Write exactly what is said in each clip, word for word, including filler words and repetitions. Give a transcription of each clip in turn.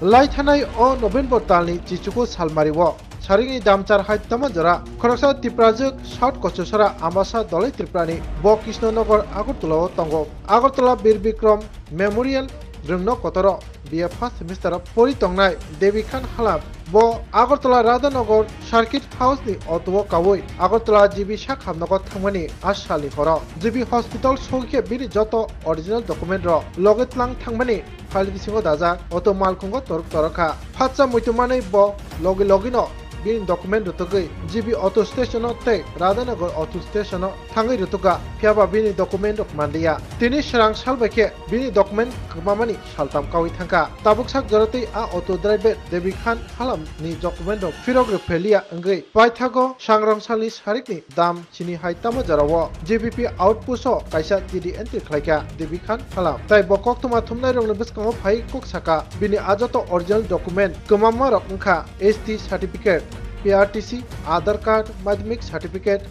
Lai thanai o November talni chichuku salmario Sarikni damchar hai tamo jora khoroksa Tiprajwk South Kochosora Ambasa Dalai Tripurani bo Krishnanagar Agartala o tongo. Agartala Bir Bikram Memorial rwngno kotoro B A first semester o pori tongnai Devi Khan Halam bo Agartala Radhanagar Circuit House ni auto o kawi Agartala G B sak hamnogo thangmani a salni horo G B hospital sogwi khe bini joto original document rok logi tlang thangmani file bisingo dajak auto malkhungo torok torok kha. Phatsa muitu manwi bo logi logino bini document rwtugwi G B auto station o tei Radhanagar auto station o thangwi rwtugkha, phiyaba bini document rok manliya. Tini srang sal bai khe bini document kwmamani saltam kawi thangkha. Tabuk sak jora tei a auto driver Devi Khan Halam ni document rok phirok rwpheliya wngwi paithago Sangrong salni sarikni dam chini hai tamo jorao G B P outpost o kaisa T D entry khlaikha Devi Khan Halam. Tai bo koktwma thumnairokni bwskango phai kok saka bini a joto original document kwmammarok wngkha S T certificate, P R T C, Aadhaar card, madhyamik certificate,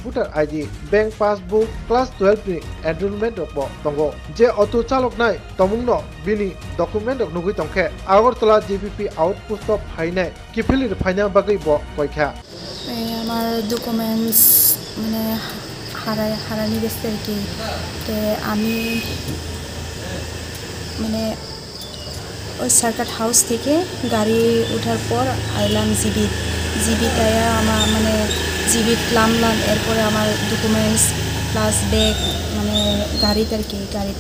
voter I D, bank passbook, class twelve ni enrollment rokbo tongo. Je auto chaloknai tomungno bini document rok nugwi tongkhe Agartala G B P outpost o phainai kiphilwi rwphaina bagwi bo koikha. এই আমার ডকুমেন্টস মানে হারাই হারানি গেছে আর কি। তো আমি মানে ওই সার্কাট হাউস থেকে গাড়ি উঠার পর আইলাম জিবিত। জিবিত আয়া আমার মানে জিবিত লামলাম, এরপরে আমার ডকুমেন্টস প্লাস ব্যাগ মানে গাড়িতে আর কি, গাড়ি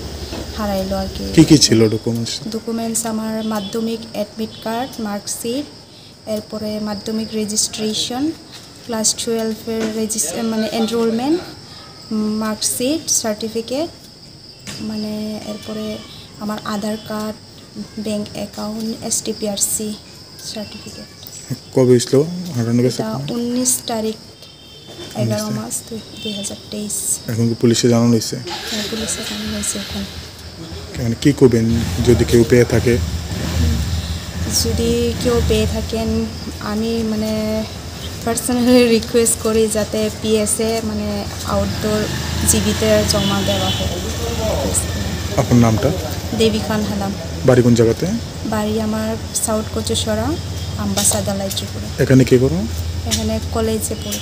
হারাইলো আর কি। কি কি ছিল ডকুমেন্টস? ডকুমেন্টস আমার মাধ্যমিক অ্যাডমিট কার্ড, মার্কশিট, এরপরে মাধ্যমিক রেজিস্ট্রেশন, ক্লাস টুয়েলভের রেজিস-, মানে এনরোলমেন্ট, মার্কশিট, সার্টিফিকেট, মানে এরপরে আমার আধার কার্ড, ব্যাংক অ্যাকাউন্ট, এসটিপিআরসি সার্টিফিকেট। কবে হয়েছিল? হারানো গেছে এটা আপনার? উনিশ তারিখ, এগারো মাস দুই, দুই হাজার তেইশ। এখন কি পুলিশে জানানো হয়েছে? হ্যাঁ, পুলিশে জানানো হয়েছে এখন। মানে কি করবেন যদি কেউ পেয়ে থাকে? যদি কেউ পেয়ে থাকেন, আমি মানে পার্সোনালি রিকোয়েস্ট করি যাতে পিএসএ মানে আউটডোর জিবিতে জমা দেওয়া হয়। আপনার নামটা? দেবী খান হালাম। বাড়ি কোন জায়গাতে? বাড়ি আমার সাউথ কচুসরা, আম্বাসা দালাই ত্রিপুরা। এখানে কি করো? এখানে কলেজে পড়ি।